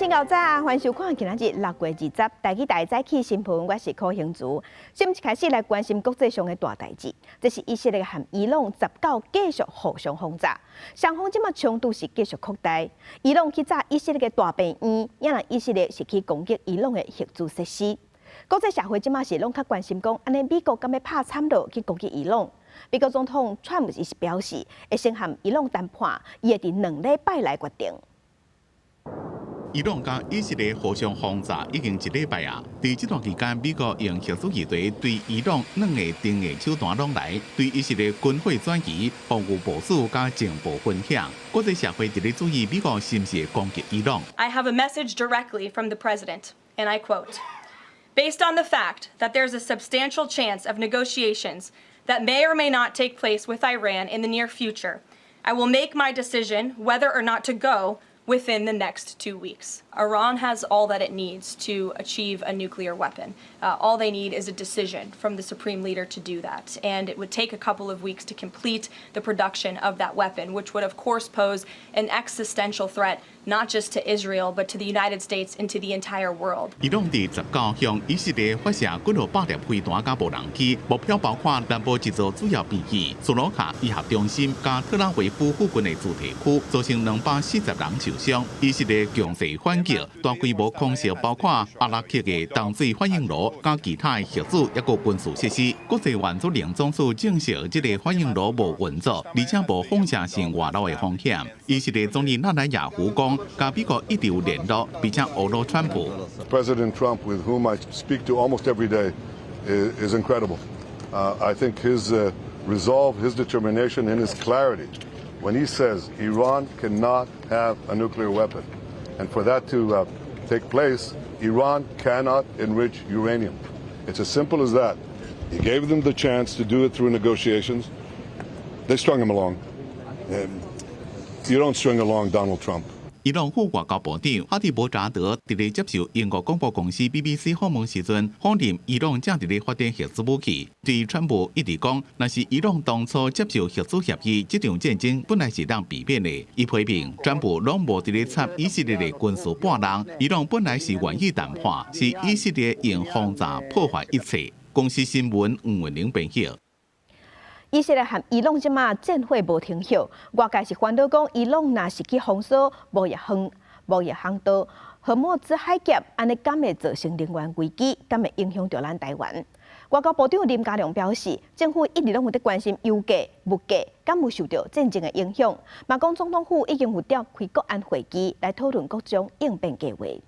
請夠早，歡迎收看今仔日6月20台語台早起新聞，我是柯興竹。新聞開始來關心國際上的大代誌，這是以色列和伊朗十九繼續互相轟炸，雙方這馬衝突是繼續擴大。伊朗去炸以色列的大病院，也若以色列是去攻擊伊朗的核子設施。國際社會這馬是攏較關心講，按呢美國敢欲拍摻落去攻擊伊朗？美國總統川普伊是表示，會先和伊朗談判，伊會佇2禮拜來決定。伊朗佮以色列互相轟炸已經一禮拜啊！佇這段期間，美國用核子議題對伊朗兩个定的手段攏來，對以色列軍火轉移、防禦部署佮情報分享。國際社會佇咧注意美國是毋是會攻擊伊朗。 I have a message directly from the president, and I quote: "Based on the fact that there's a substantial chance of negotiations that may or may not take place with Iran in the near future, I will make my decision whether or not to go within the next 2 weeks. Iran has all that it needs to achieve a nuclear weapon. All they need is a decision from the supreme leader to do that. And it would take a couple of weeks to complete the production of that weapon, which would, of course, pose an existential threat not just to Israel, but to the United States and to the entire world. 伊朗佇十九向以色列發射幾落百粒飛彈佮無人機，目標包括南部一座主要病院、蘇羅卡醫學中心佮特拉維夫附近的住宅區，造成240人受傷。以色列強勢反擊，大規模空襲包括阿拉克的淡水反應爐佮其他的核子抑閣軍事設施。國際原子能總署證實，這个反應爐無運作，而且無放射性外漏的風險。以色列總理納坦雅胡講，佮美國一直有聯絡，並且呵咾川普。 President Trump, with whom I speak to almost every day, is incredible. I think his resolve, his determination, and his clarity when he says Iran cannot have a nuclear weapon, and for that to take place, Iran cannot enrich uranium. It's as simple as that. He gave them the chance to do it through negotiations. They strung him along. You don't string along Donald Trump. 伊朗副外交部長哈蒂博扎德佇咧接受英國廣播公司 BBC 訪問時陣，否認伊朗正佇咧發展核子武器。對川普一直講，若是伊朗當初接受核子協議，這場戰爭本來是當避免的。伊批評川普攏無佇咧插以色列的軍事撥亂，伊朗本來是願意談判，是以色列用轟炸破壞一切。公視新聞吳文玲編譯。以色列和伊朗這馬戰火無停歇，外界是煩惱講，伊朗若是去封鎖貿易航道、荷莫茲海峽，按呢敢會造成能源危機，敢會影響著咱台灣？外交部長林佳龍表示，政府一直攏有佇關心油價、物價，敢有受著戰爭的影響。嘛講總統府已經有召開國安會議來討論各種應變計劃。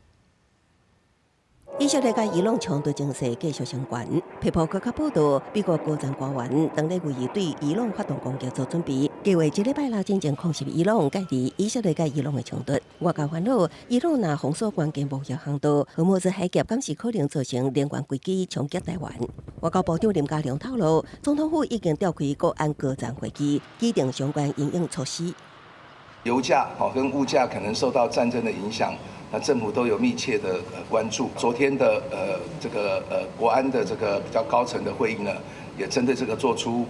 以色列佮伊朗衝突情勢繼續升懸，彭博閣較報導，美國高層官員當咧為對伊朗發動攻擊做準備，計劃這禮拜六進前空襲伊朗，介入以色列佮伊朗的衝突。外界煩惱，伊朗若封鎖關鍵貿易航道，荷莫茲海峽，敢是可能造成能源危機，衝擊台灣。外交部長林佳龍透露，總統府已經召開國安高層會議，擬定相關因應措施。油價跟物價可能受到戰爭的影響。那政府都有密切的關注。昨天的這個國安的這個比較高層的會議呢，也針對這個做出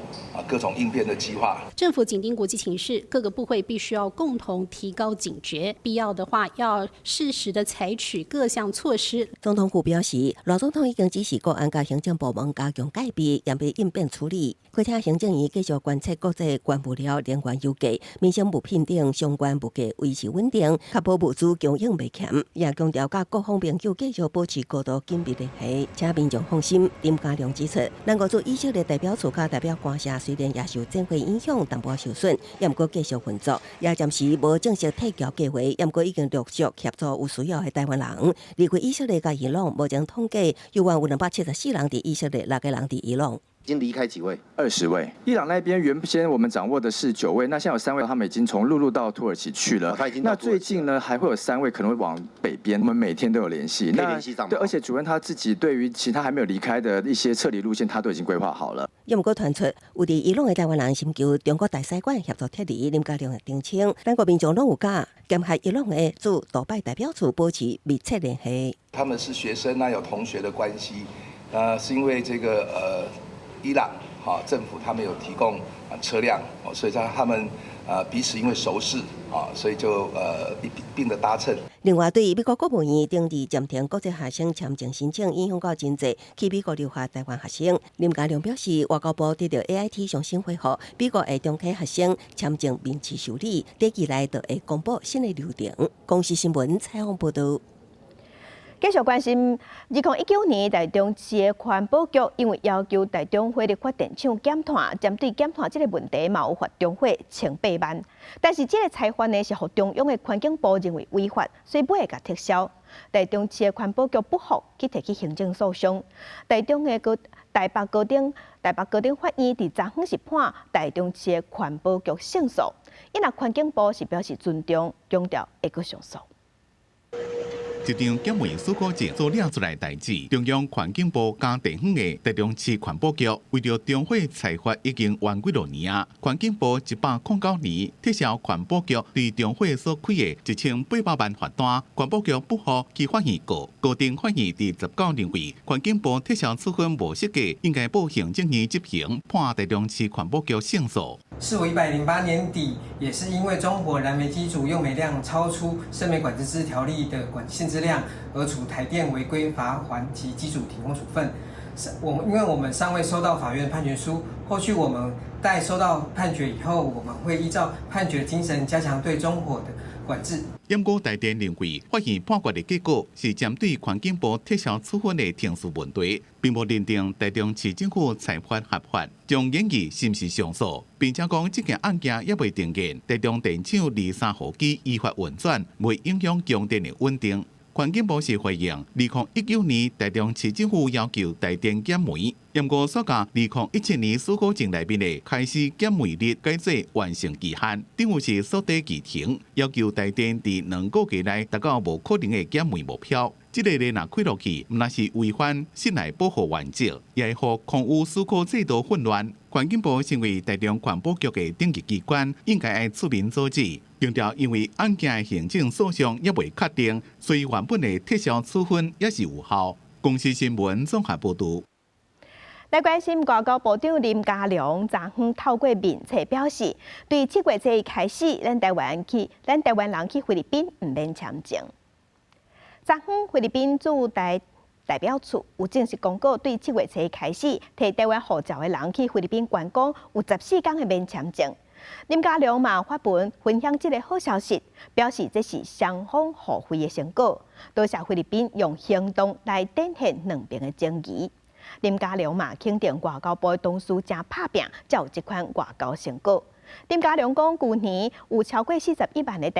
各種應變的計劃。政府緊盯國際情勢，各個部會必須要共同提高警覺，必要的話要適時的採取各項措施。總統府表示，賴總統已經指示國安佮行政部門加強戒備，嚴備應變處理。閣請行政院繼續觀測國際原物料、能源油價、民生物品等相關物價維持穩定，確保物資供應袂欠。也強調佮各方朋友繼續保持高度緊密聯繫，請民眾放心。林佳龍指出，咱國駐以色列代表處佮代表官舍雖然也受戰火影響，淡薄受損，也毋過繼續運作，也暫時無正式撤僑計劃，也毋過已經陸續協助有需要的台灣人離開以色列佮伊朗。目前統計有約有274人佇以色列，六個人佇伊朗。已經離開幾位？20位。伊朗那邊原先我們掌握的是九位，那現在有三位，他們已經從陸路到土耳其去了。他已經。那最近呢，還會有三位可能會往北邊。我們每天都有聯繫。可以聯繫上。對，而且主任他自己對於其他還沒有離開的一些撤離路線，他都已經規劃好了。也毋過傳出有佇伊朗的台灣人尋求中國大使館協助撤離，林佳龍澄清，咱國民眾攏有佮兼合伊朗的駐杜拜代表處保持密切聯繫。他們是學生，那有同學的關係，是因為這個伊朗政府他們有提供車輛，所以在他們彼此因為熟識啊，所以就一併的搭乘。另外，對美國國務院頂日暫停國際學生簽證申請，影響到真濟去美國留學台灣學生。林佳龍表示，外交部得到 AIT 上新回覆，美國會重啟學生簽證面試受理，短期內就會公布新的流程。公視新聞採訪報道。繼續關心，2019年台中市的環保局因為要求台中火力發電廠減碳，針對減碳這個問題，嘛有罰中火千八萬。但是這個裁罰呢，是予中央的環境部認為違法，所以尾會共撤銷。台中市的環保局不服，去提起行政訴訟。台中的高台北高等台北高等法院佇昨昏是判台中市的環保局勝訴，伊若環境部是表示尊重，強調會閣上訴。這場減煤許可證所掠出來代誌，中央環境部佮地方的台中市環保局為著中火裁罰已經冤幾落年啊，環境部109年撤銷環保局對中火所開的1800萬罰單，環保局不服去法院告，高等法院佇19認為環境部撤銷處分無適格，應該報行政院執行，判台中市環保局勝訴。是我108年底，也是因為中火燃煤機組用煤量超出《生煤管制之條例》的管限制量，而處台電違規罰鍰及機組停工處分。我們因為我們尚未收到法院判決書，後續我們待收到判決以後，我們會依照判決精神加強對中火的管制。毋過台電認為，法院判決的結果是針對環境部撤銷處分的程序問題，並無認定台中市政府裁罰合法，將研議是毋是上訴，並且講這件案件猶未定案，台中電廠二三號機依法運轉，袂影響供電的穩定。環境部是回應，2019年台中市政府要求台電減煤，毋過煞共2017年許可證內面的開始減煤日改做完成期限，等於是鎖底期停，要求台電佇2個月內達到無可能的減煤目標。這個例若開落去，毋但是違反室內保護原則，也會予空污許可制度混亂。環境部身為台中環保局的頂級機關，應該愛出面阻止。強調因為案件的行政訴訟猶未確定，所以原本的撤銷處分也是有效。公視新聞綜合報導。來關心外交部長林佳龍，昨昏透過面冊表示，對7月初一開始，咱台灣人去菲律賓毋免簽證。昨昏菲律賓駐台代表處有正式公告，對七月初一開始，提台灣護照的人去菲律賓觀光，有14天的免簽證。林佳龍嘛發文分享這個好消息，表示這是雙方互惠的成果。多謝菲律賓用行動來展現兩邊的情誼。林佳龍嘛肯定外交部的同事誠拍拚，才有這款外交成果。林佳龍講，舊年有超過41萬的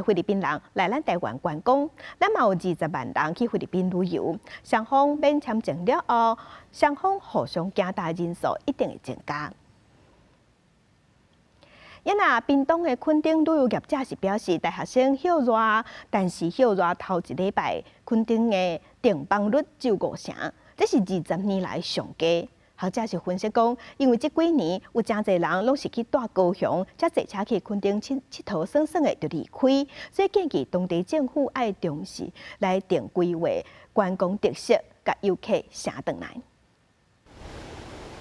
菲律賓人來咱台灣觀光，咱嘛有20萬人去菲律賓旅遊。雙方免簽證了後，雙方互相行動人數一定會增加。𪜶若屏東的墾丁旅遊業者是表示，大學生歇熱，但是歇熱頭一禮拜，墾丁的訂房率只有五成，這是20年來上低。學者是分析講，因為這幾年有誠濟人攏是去蹛高雄，才坐車去墾丁𨑨迌耍耍的就離開，所以建議當地政府愛重視來定規劃觀光特色，共遊客請轉來。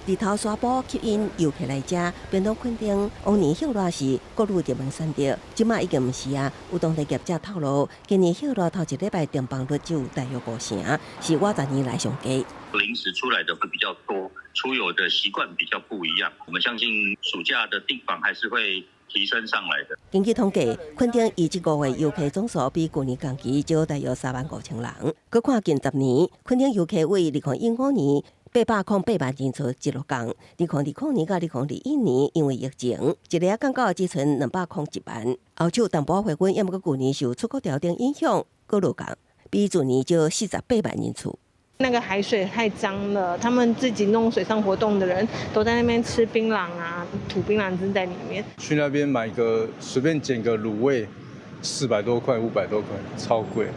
日頭沙埔吸引遊客來遮，屏東墾丁往年歇熱是國旅熱門選擇，這馬已經毋是啊。有當地業者透露，今年歇熱頭一禮拜訂房率只有大約五成，是偌濟年來上低。臨時出來的會比較多，出遊的習慣比較不一樣。我們相信暑假的訂房還是會提升上來的。根據統計，墾丁預計五月遊客總數比舊年同期少大約3萬5千人。閣看近10年，墾丁遊客為2015年808萬人次一落降，2020年到2021年因為疫情，一下降到只賰201萬。後手淡薄回溫，猶毋過舊年受出口調整影響，閣落降，比去年少48萬人次。那個海水太髒了，他們自己弄水上活動的人都在那邊吃檳榔啊，吐檳榔汁在裡面。去那邊買個隨便撿個滷味，400多塊、500多塊，超貴。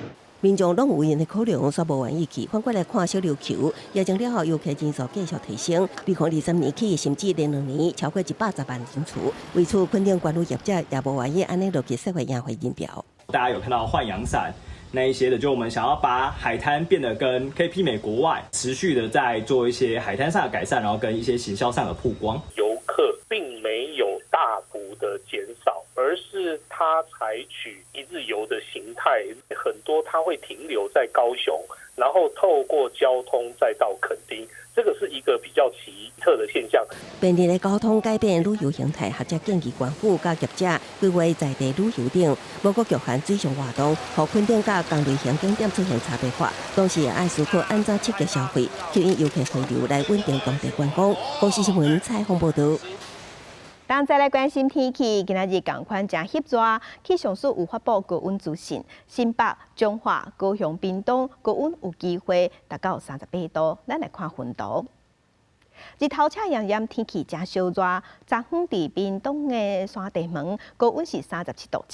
民眾攏有𪜶的考量，煞無願意去。反過來看小琉球，疫情了後遊客人數繼續提升，2023年起，甚至連2年超過110萬人次。為此，墾丁觀旅業者也無願意按呢落去社會贏回人潮。大家有看到豢養傘那一些的，就我們想要把海灘變得跟可以媲美國外，持續的在做一些海灘上的改善，然後跟一些行銷上的曝光。遊客並沒有大幅它採取一日遊的形態，很多它會停留在高雄，然後透過交通再到墾丁，這個是一個比較奇特的現象。便利的交通改變旅遊形態，學者建議官府佮業者規劃在地旅遊點，無閣局限水上活動，予墾丁佮同類型景點出現差別化，同時會愛思考按怎刺激消費，吸引遊客回流來穩定當地觀光。公視新聞採訪報導。當再來關心天氣，今仔日仝款誠翕熱，氣象署有發布高溫資訊，新北、彰化、高雄、屏東高溫有機會達到38度。咱來看雲圖。日頭赤炎炎，天氣誠燒熱。昨昏佇屏東的山地門高溫是37.7度。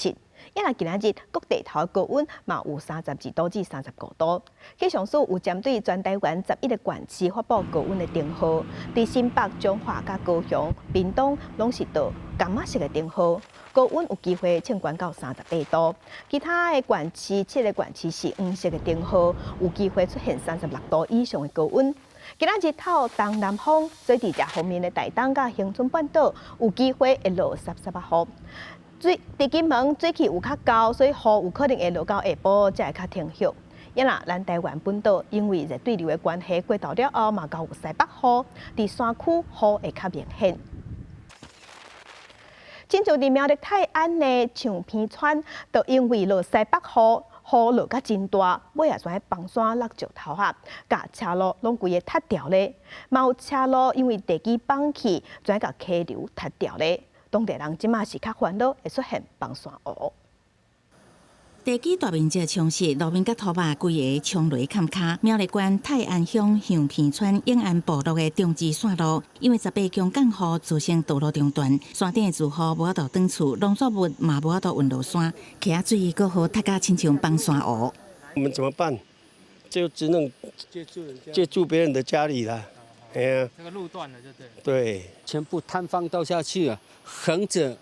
抑若今仔日各地頭高溫嘛有32度至35度。氣象署有針對全台灣11個縣市發布高溫的燈號，佇新北、彰化、佮高雄、屏東攏是著柑仔色的燈號，高溫有機會衝懸到38度。其他的縣市七个縣市是黃色的燈號，有機會出現36度以上的高溫。今仔日透東南風，所以佇這方面的台東佮恆春半島有機會會落澀澀仔雨。水佇金門水氣有較厚，所以雨有可能會落到下晡才會較停歇。抑若咱台灣本島因為熱對流的關係，過晝了後嘛較有西北風，佇山區雨會較明顯。親像佇苗栗泰安的象鼻村，就因為落西北雨，雨落甲真大，尾仔全崩山落石頭仔，共車路攏規个塌掉咧。嘛有車路因為地基崩去，全共溪流塌掉咧。當地人這馬是較煩惱，會出現崩山湖。地基大面積沖蝕，路面佮土壆規个沖落崁跤。苗栗縣泰安鄉象鼻村永安部落的中支線路，因為18強降雨造成道路中斷，山頂的住戶無法度轉厝，農作物嘛無法度運落山，溪仔水閣予塌甲親像崩山湖。我們怎麼辦？就只能借住別人的家裡啦。哎呀，這個路斷了就對。對，全部坍方倒下去了，橫着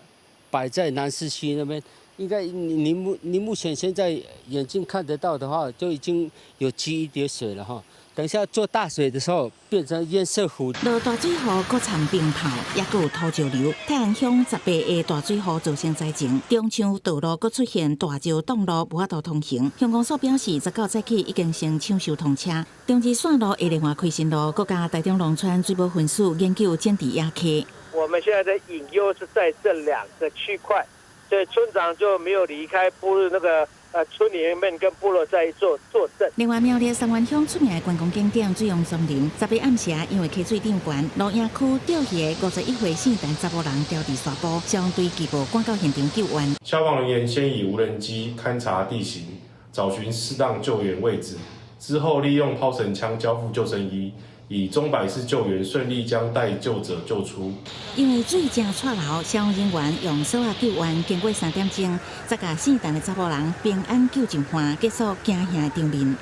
擺在南勢溪那邊。應該你目前現在眼睛看得到的話，就已經有積一點水了哈。等下做大水的時候，變成堰塞湖。落大水雨，閣摻冰雹，抑閣有土石流。泰安鄉18個大水雨造成災情，中牆道路閣出現大石擋路，無法度通行。鄉公所表示，19早起已經先搶修通車。中支線路的另外開新路，閣佮台中農村水保分署研究整治野溪。我們現在的隱憂是在這兩個區塊。所以村長就沒有離開部落那個村裡面跟部落在做作證。另外，苗栗三灣鄉出名的觀光景點水王松林，18暗時因為溪水漲懸，露營區釣魚的51歲姓陳查埔人牢佇沙埔，消防隊齊步趕到現場救援。消防人員先以無人機勘察地形，找尋適當救援位置，之後利用拋繩槍交付救生衣。以鐘擺式救援順利將待救者救出。因為水誠掣流，消防人員用索仔救援，經過3點鐘，才共姓陳的查埔人平安救上岸，結束驚嚇的場面。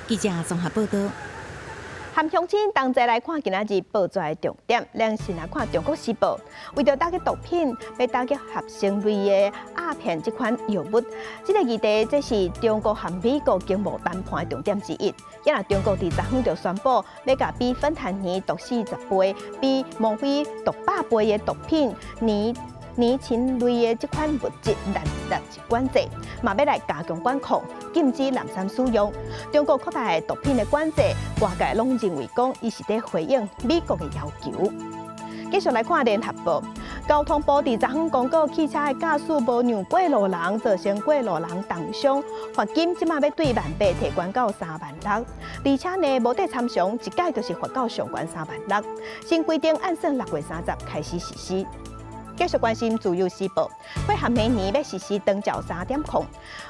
記者綜合報道。和鄉親同齊來看今仔日報紙的重點，咱先來看《中國時報》。為著打擊毒品，欲打擊合成類的鴉片這款藥物，這个議題這是中國和美國經貿談判的重點之一。抑若中國佇昨昏就宣布，欲共比芬太尼毒40倍、比嗎啡毒100倍的毒品尼氰類的這款物質納入管制，嘛欲來加強管控，禁止濫觴使用。中國擴大毒品的管制，外界攏認為講，伊是佇回應美國的要求。繼續來看聯合報，交通部佇昨昏公告，汽車的駕駛無讓過路人，造成過路人重傷，罰金這馬欲對1.8萬提懸到3.6萬，而且呢無綴參詳，一改就是罰到上懸3.6萬。新規定按算6月30開始實施。繼續關心自由時報，配合明年欲實施長照3.0，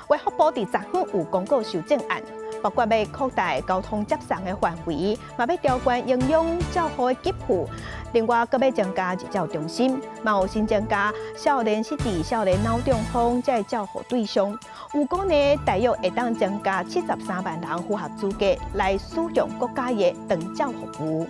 衛福部佇昨昏有公告修正案，包括欲擴大交通接送的範圍，嘛欲調懸營養照護的給付，另外閣欲增加日照中心，嘛有新增加少年失智、少年腦中風這照護對象，預估呢大約會當增加73萬人符合資格來使用國家的長照服務。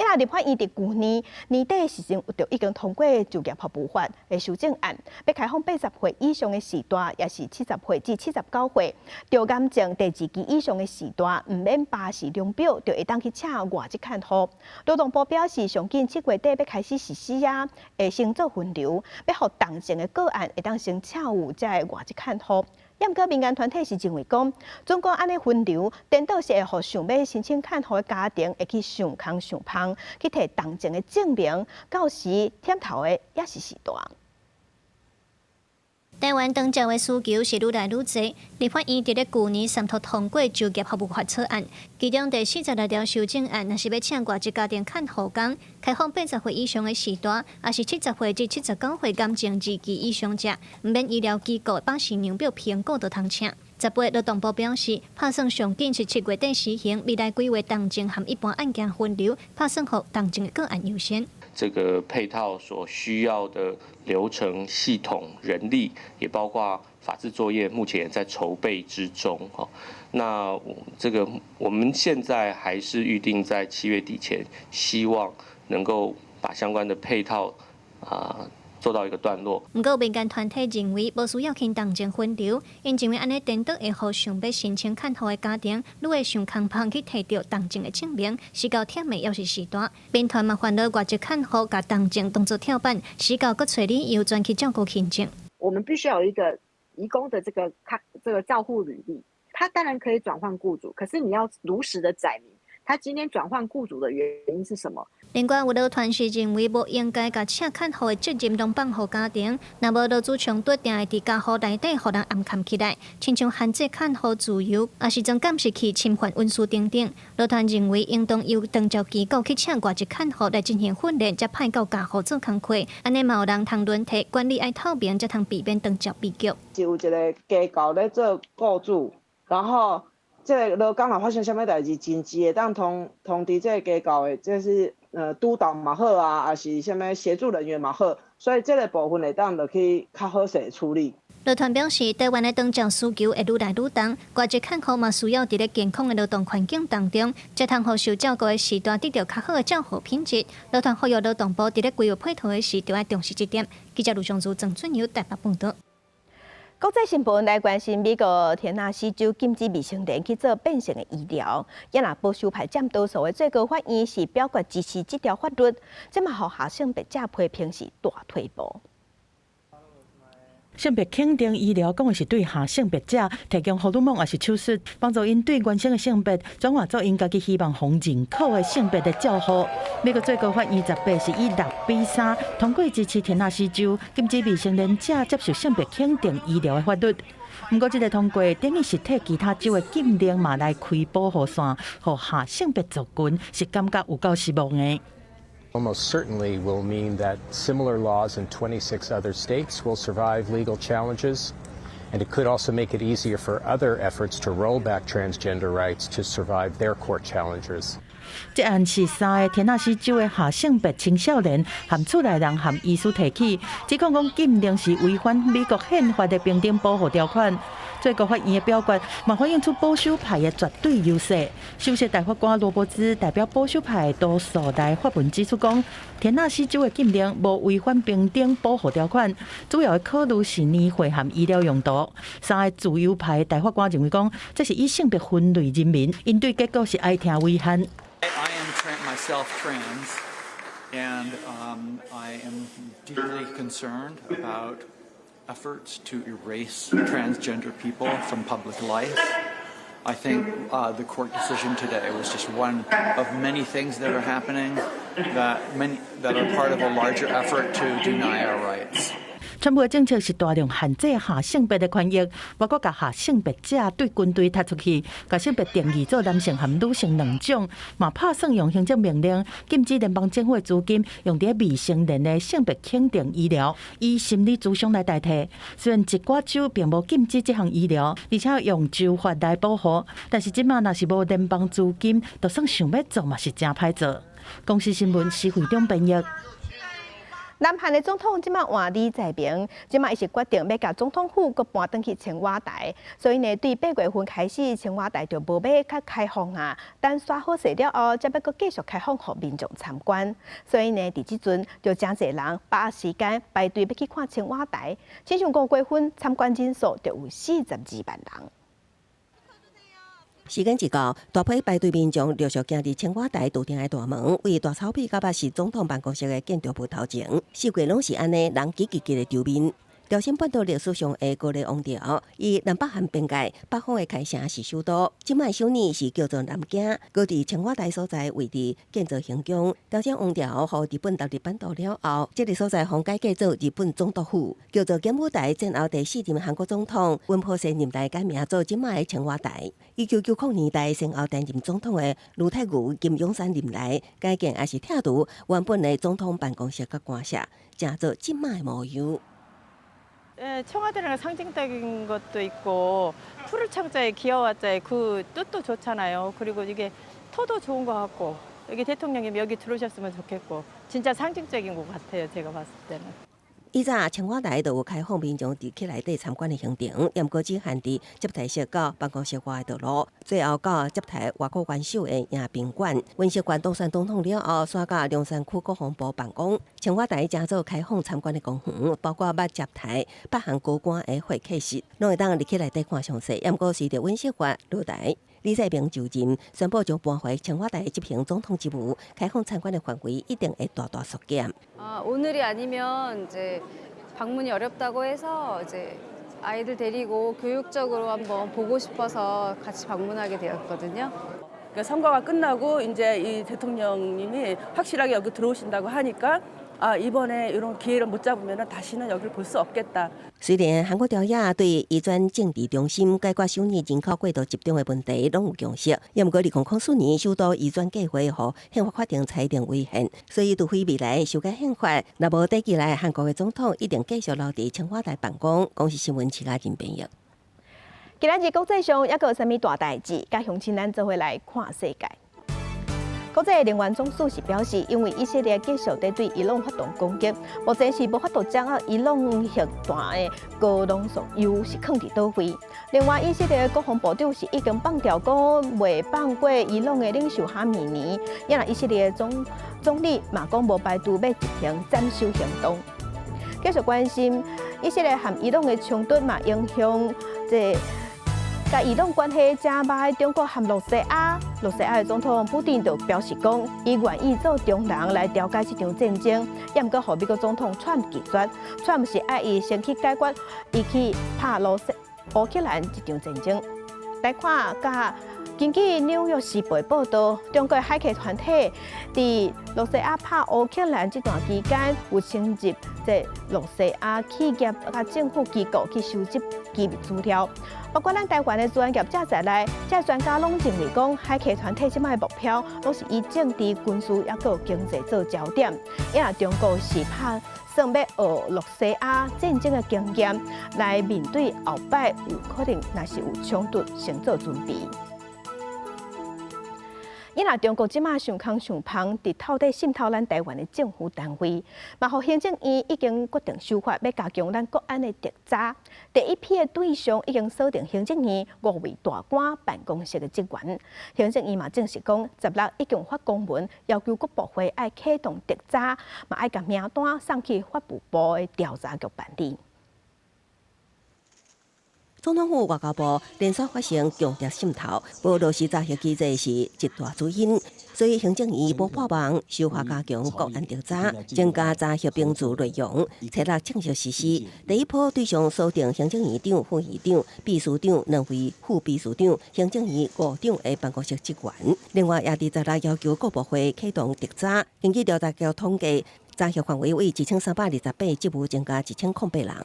啊，立法院佇舊年年底時陣就已經通過就業服務法的修正案，欲開放80歲以上的序大，抑是70歲至79歲，著癌症第二期以上的序大，毋免巴氏量表就會當去請外籍看護。勞動部表示，上緊7月底欲開始實施啊，會先做分流，欲予重症的個案會當先請有這个外籍看護。毋過民間團體是認為講，總講按呢分流，顛倒是會予想欲申請看護的家庭會去想空想芳，去提重症的證明，到時忝頭的也是序大。台灣長照的需求是愈來愈濟，立法院佇咧舊年三讀通過就業服務法草案，其中第46條修正案，若是欲請外籍家庭看護工，開放80歲以上的序大，抑是70歲至79歲癌症二期以上者，毋免醫療機構巴氏量表評估就通請。18勞動部表示，拍算上緊是7月底實行，未來規劃重症和一般案件分流，拍算予重症的個案優先。這個配套所需要的流程、系統、人力，也包括法制作業，目前也在籌備之中。那這個我們現在還是預定在7月底前，希望能夠把相關的配套啊做到一個段落。毋過民間團體認為無需要輕重症分流，𪜶認為按呢顛倒會予想欲申請看護的家庭，愈會想空芳去提著重症的證明，時到忝的猶是序大。民團嘛煩惱外籍看護共重症當作跳板，時到閣揣理由轉去照顧輕症。我們必須要有一個移工的這個照護履歷，他當然可以轉換僱主，可是你要如實的載明他今天轉換僱主的原因是什麼？另外，有勞團是認為無應該共請看護的責任攏放予家庭，若無勞資衝突，定會佇家戶內底予人暗崁起來，親像限制看護自由，抑是裝監視器侵犯隱私等等。勞團認為應當由長照機構去請外籍看護來進行訓練，才派到家戶做工課，按呢嘛有人通輪替管理愛透明，才通避免長照悲劇。是有一個機構咧做僱主，然後這個勞工若發生啥物代誌，緊急會當通知這個機構的，這是督導嘛好啊，抑是啥物協助人員嘛好，所以這個部分會當落去較好勢處理。勞團表示，台灣的長照需求會愈來愈重，外籍看護嘛需要佇咧健康的勞動環境當中，才通予受照顧的序大得著較好的照護品質。勞團呼籲勞動部佇咧規劃配套的時，著愛重視這點。記者盧尚如、鄭俊友台北報導。國際新聞來關心，美國田納西州禁止未成年去做變性的醫療。也若保守派佔多數的最高法院是表決支持這條法律，這嘛予下性別者批評是大退步。性別肯定醫療講的是對下性別者提供荷爾蒙抑是手術，幫助𪜶對原生的性別轉換做𪜶家己希望予認可的性別的照護。美國最高法院18是以6比3通過支持田納西州禁止未成年者接受性別肯定醫療的法律。毋過，這個通過等於是替其他州的禁令嘛來開保護傘，予下性別族群是感覺有夠失望的。 Almost certainly will mean that similar laws in 26 other states will survive legal challenges, and it could also make it easier for other efforts to roll back transgender rights to survive their court challenges. 這案是三个田納西州的下性別青少年和厝內人和醫師提起，指控講禁令是違反美國憲法的平等保護條款。最高法院的表決嘛反映出保守派的絕對優勢。首席大法官羅伯茲代表保守派多數來發文指出講，田納西州的禁令無違反平等保護條款，主要的考慮是年歲和醫療用途。三个自由派大法官認為講，這是以性別分類人民，𪜶對結果是哀聽遺憾。 I am myself trans, and I am deeply concerned about efforts to erase transgender people from public life. I think the court decision today was just one of many things that are happening that are part of a larger effort to deny our rights. 川普的政策是大量限制下性別的權益，包括共下性別者對軍隊踢出去，共性別定義做男性和女性兩種，嘛拍算用行政命令禁止聯邦政府的資金用佇未成年的性別肯定醫療，以心理諮商來代替。雖然一寡州並無禁止這項醫療，而且用州法來保護，但是這馬若是無聯邦資金，就算想欲做嘛是誠歹做。公視新聞施惠中編譯。南韓的總統這擺換李在明，這擺伊是決定欲共總統府閣搬轉去青瓦台，所以呢，對8月份開始，青瓦台就無欲閣開放啊。等煞好勢了後，才欲閣繼續開放予民眾參觀。所以呢，佇這陣就誠濟人把握時間排隊欲去看青瓦台，親像5月份參觀人數就有42萬人。時間一到，大批排隊民眾陸續行佇青瓦台駐頂的大門，為大草皮到巴是總統辦公室的建築物頭前，四界攏是按呢人擠擠擠的場面。朝鮮半島歷史上的高麗王朝，以南北韓邊界北方的開城是首都，這擺首爾是叫做南京，閣佇青瓦台所在位置建造行宮。朝鮮王朝予日本納入版圖了後，這个所在予改做日本總督府，叫做檢務台。戰後第四任韓國總統尹普世任內改名做這擺的青瓦台。1990年代先後擔任總統的盧泰愚、金泳三任內改建，也是拆除原本的總統辦公室佮官舍，成做這擺的模樣。 예, 청와대랑 상징적인 것도 있고 푸를 창자에 기와자의 그 뜻도 좋잖아요. 그리고 이게 터도 좋은 것 같고 여기 대통령님 여기 들어오셨으면 좋겠고 진짜 상징적인 것 같아요. 제가 봤을 때는. 以早青瓦台就有開放民眾佇去內底參觀的行程，毋過只限佇接待室到辦公室外的道路，最後到接待外國元首的迎賓館。尹錫悅當選總統了後，徙到龍山區國防部辦公。青瓦台成做開放參觀的公園，包括捌接待北韓高官的會客室，攏會當入去內底看詳細。毋過隨著尹錫悅落台，李在明就任，宣布將搬回青瓦台執行總統職務，開放參觀的範圍一定會大大縮減。 아, 오늘이 아니면 이제 방문이 어렵다고 해서 이제 아이들 데리고 교육적으로 한번 보고 싶어서 같이 방문하게 되었거든요. 그러니까 선거가 끝나고 이제 이 대통령님이 확실하게 여기 들어오신다고 하니까 아, 이번에 이런 기회를 못 잡으면 다시는 여기를 볼 수 없겠다. 雖然韓國朝野對移轉政治中心、解決首爾人口過度集中的問題攏有共識，也毋過2004年首都移轉計劃予憲法法庭裁定違憲，所以除非未來修改憲法，若無短期內韓國的總統一定繼續留佇青瓦台辦公。公視新聞徐嘉仁編譯。今仔日國際上猶閣有啥物大代誌？佮鄉親咱做伙來看世界。國際能源總署是表示，因為以色列繼續佇對伊朗發動攻擊，目前是無法度掌握伊朗核彈的高濃縮鈾是囥佇佗位。另外，以色列國防部長是已經放調講袂放過伊朗的領袖哈米尼，也若以色列總理嘛講無排除欲執行斬首行動。繼續關心以色列和伊朗的衝突嘛，影響這佮伊朗關係誠歹的中國和露西亞，露西亞的總統普丁就表示講，伊願意做中人來調解這場戰爭，也毋過予美國總統川普拒絕，川普是愛伊先去解決，伊去拍羅西烏克蘭這場戰爭。來看佮根據紐約時報報導，中國駭客團體佇露西亞拍烏克蘭這段期間，有侵入這露西亞企業佮政府機構去收集機密資料。包括咱台灣的資安業者在內，這專家攏認為講，駭客團體這擺的目標，攏是以政治、軍事抑閣經濟做焦點。也若中國是拍算欲學露西亞戰爭的經驗，來面對後擺有可能若是有衝突，先做準備。伊若中國這馬傷空傷芳，佇透底滲透咱台灣的政府單位，嘛予行政院已經決定修法，欲加強咱國安的調查。第一批的對象已經鎖定行政院五位大官辦公室的職員。行政院嘛證實講，16已經發公文要求各部會愛啟動調查，嘛愛共名單送去法務部的調查局辦理。總統府外交部連續發生共諜滲透，無落實查核機制是一大主因，所以行政院補破網修法加強國安調查，增加查核程序內容，初六正式實施。第一波對象鎖定行政院長、副院長、秘書長兩位副秘書長、行政院五長的辦公室職員。另外，也佇十六要求各部會啟動調查，根據調查局統計，查核範圍為1328職務增加1008人。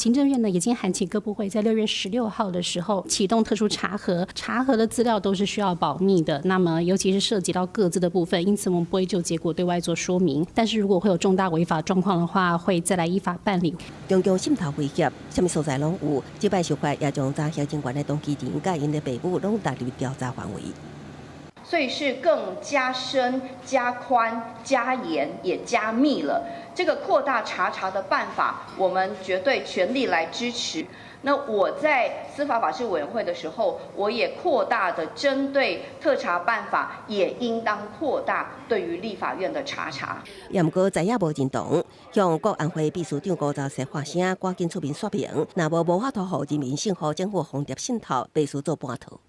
行政院呢已經函請各部會在6月16號的時候啟動特殊查核，查核的資料都是需要保密的。那麼尤其是涉及到個資的部分，因此我們不會就結果對外做說明。但是如果會有重大違法狀況的話，會再來依法辦理。中共滲透威脅，啥物所在攏有。這擺修法也將查核人員的動機人佮𪜶的爸母攏納入調查範圍。所以是更加深、加寬、加嚴，也加密了。這個擴大查查的辦法，我們絕對全力來支持。那我在司法法制委員會的時候，我也擴大的針對特查辦法，也應當擴大對於立法院的查查。也毋過在野無認同，向國安會秘書長吳釗燮發聲，趕緊出面說明，若無無法度予人民信予政府風蝶滲透，必須做半套。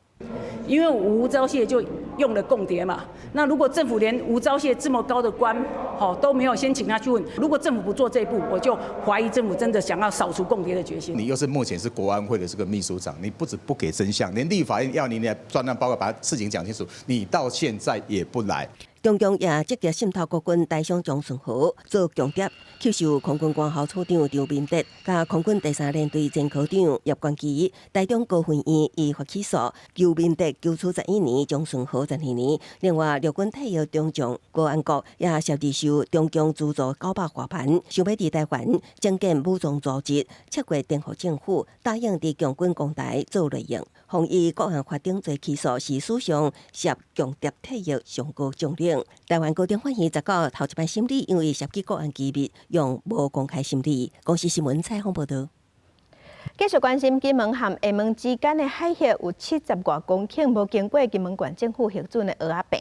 因為吳釗燮就用了共諜嘛，那如果政府連吳釗燮這麼高的官，好都沒有先請他去問，如果政府不做這一步，我就懷疑政府真的想要掃除共諜的決心。你又是目前是國安會的這個秘書長，你不止不給真相，連立法院要你來專案報告把事情講清楚，你到現在也不來。中共也積極滲透國軍台商張順豪做共諜，吸收空軍官校處長張明德，佮空軍第三聯隊前科長葉冠基，台中高分院依法起訴，邱明德求處11年，張順豪12年。另外，陸軍退役中將高安國也涉嫌受中共資助900外萬，想欲佇台灣整建武裝組織，策劃顛覆政府，答應佇共軍攻台做內應，予以國安法定罪起訴，是史上涉共諜退役上高將領。台灣高等法院19頭一擺審理，因為涉及國安機密，用無公開審理。公視新聞採訪報導。繼續關心金門和廈門之間的海域有70外公頃無經過金門縣政府核准的蚵仔棚。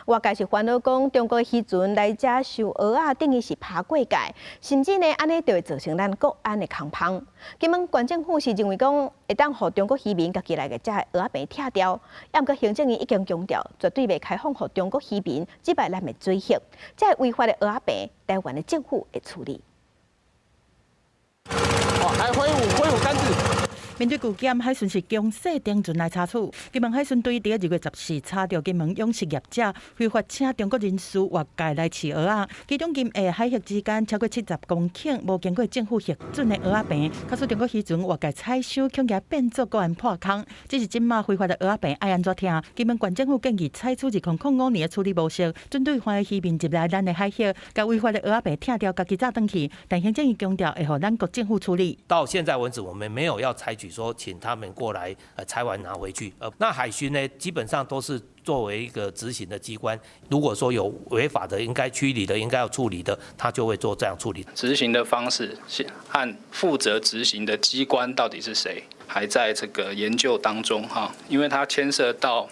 外界是煩惱講，中國漁船來遮收蚵仔，等於是爬過界，甚至呢，按呢就會造成咱國安的空芳。金門縣政府是認為講，會當予中國漁民家己來共遮蚵仔棚拆掉，毋過行政院已經強調，絕對袂開放予中國漁民入來咱的水域，遮違法的蚵仔棚，台灣的政府會處理。來揮舞揮舞桿子。面對巨檢，海巡是強勢登船來查處。金門海巡隊佇2月14查著金門養殖業者非法請中國人士越界來飼蚵仔，其中金廈海域之間超過70公頃無經過政府核准的蚵仔棚，假使中國漁船越界採收，恐驚變做國安破空。只是這馬非法的蚵仔棚愛按怎拆？金門縣政府建議採取2005年的處理模式，針對番漁民入來咱的海域，共違法的蚵仔棚拆掉，家己紮轉去。但行政院強調會予咱國政府處理。到現在為止，我們沒有要採取說請他們過來，拆完拿回去。那海巡呢，基本上都是作為一個執行的機關，如果說有違法的，應該驅離的，應該要處理的，他就會做這樣處理。執行的方式是按負責執行的機關到底是誰，還在這個研究當中哈，因為它牽涉到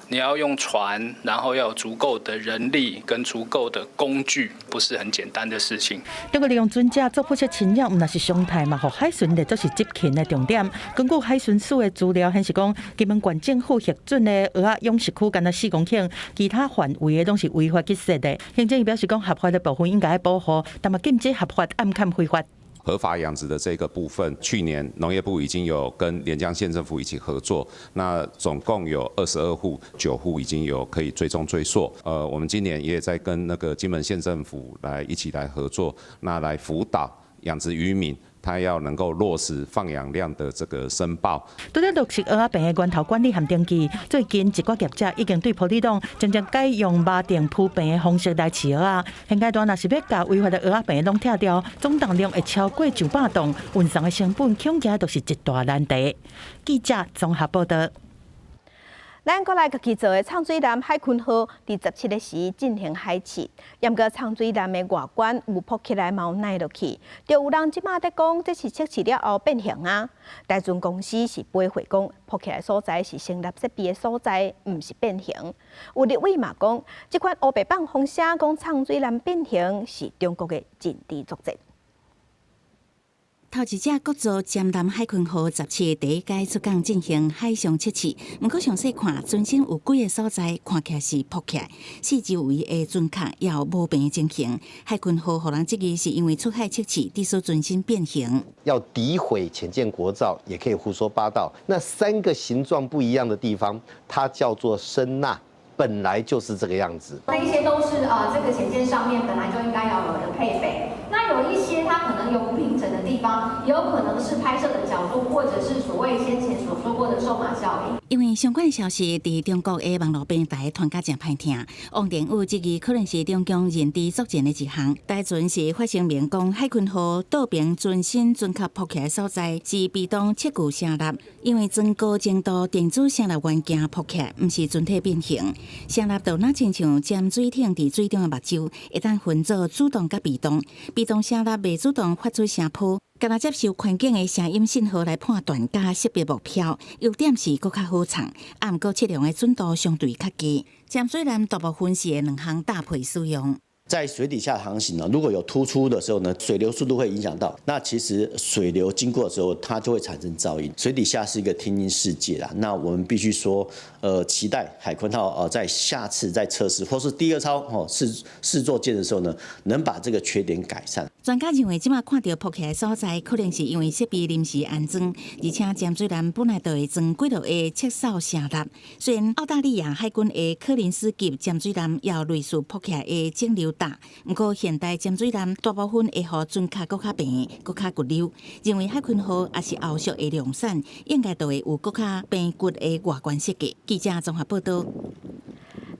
你要用船，然後要有足夠的人力跟足夠的工具，不是很簡單的事情。中國利用船隻做捕捉侵擾，毋但是常態嘛，予海巡列做是執勤的重點。根據海巡署的資料顯示，講金門縣政府核准的蚵仔養殖區，干焦4公頃，其他範圍的攏是違法去設的。行政院表示講，合法的部分應該保護，但嘛禁止合法暗崁非法。合法養殖的這個部分，去年農業部已經有跟連江縣政府一起合作，那總共有22戶，9戶已經有可以追蹤追溯。我們今年也在跟那個金門縣政府來一起來合作，那來輔導養殖漁民，他要能夠落實放養量的這個申報。除了落實蚵仔棚的源頭管理和登記，最近一寡業者已經對埔里黨漸漸改用麻袋鋪棚的方式來飼蚵仔。現階段若是欲共違法的蚵仔棚攏拆掉，總重量會超過上百噸，運送的成本恐驚都是一大難題。記者綜合報道。咱閣來家己做的藏水艦海鯤號，佇17日時進行海試，毋過藏水艦的外觀有膨起來，嘛有迺落去，就有人這馬佇講，這是測試了後變形啊。台船公司是回覆講，膨起來所在是成立設備的所在，毋是變形。有立委嘛講，這款烏白放風聲講藏水艦變形是中國的認知作戰。頭一隻國造潛艦海鯤號17第一擺出港進行海上測試，毋過詳細看，船身有幾个所在看起來是膨起來，四周圍的船殼也有無平情形。海鯤號予人質疑是因為出海測試，致使船身變形。要詆毀潛艦國造，也可以胡說八道。那三個形狀不一樣的地方，它叫做聲納，本來就是這個樣子。那一些都是這個潛艦上面本來就應該要有的配備。那然有一些它可能有不平整的地方，有可能是拍攝的角度，或者是所謂先前所說過的瘦馬效應。因為相關消息佇中國的網路平台傳甲誠歹聽，王定宇質疑可能是中共認知作戰的一項。台船是發聲明講，海鯤號倒爿船身準確撲起的所在是被動測距聲納，因為裝高精度電子聲納元件撲起，毋是船體變形。聲納就若親像潛水艇佇水中的目睭，會當分做主動佮被動。被動聲納袂主動發出聲波，干焦接受環境的聲音信號來判斷佮識別目標，優點是閣較好藏，啊，毋過測量的準度相對較低。潛水艦大部分是會兩項搭配使用。在水底下航行呢，如果有突出的時候呢，水流速度會影響到。那其實水流經過的時候，它就會產生噪音。水底下是一個聽音世界啦。那我們必須說，期待海鯤號在下次再測試或是第二艘哦試試作艦的時候呢，能把這個缺點改善。專家認為，這馬看著撲起的所在，可能是因為設備臨時安裝，而且潛水艦本來就會裝幾落個測掃聲納。雖然澳大利亞海軍的柯林斯級潛水艦也有類似撲起來的整流罩，毋過現代潛水艦大部分會予船殼閣較平、閣較骨溜。認為海鯤號抑是後續的量產，應該就會有閣較平骨的外觀設計。記者綜合報道。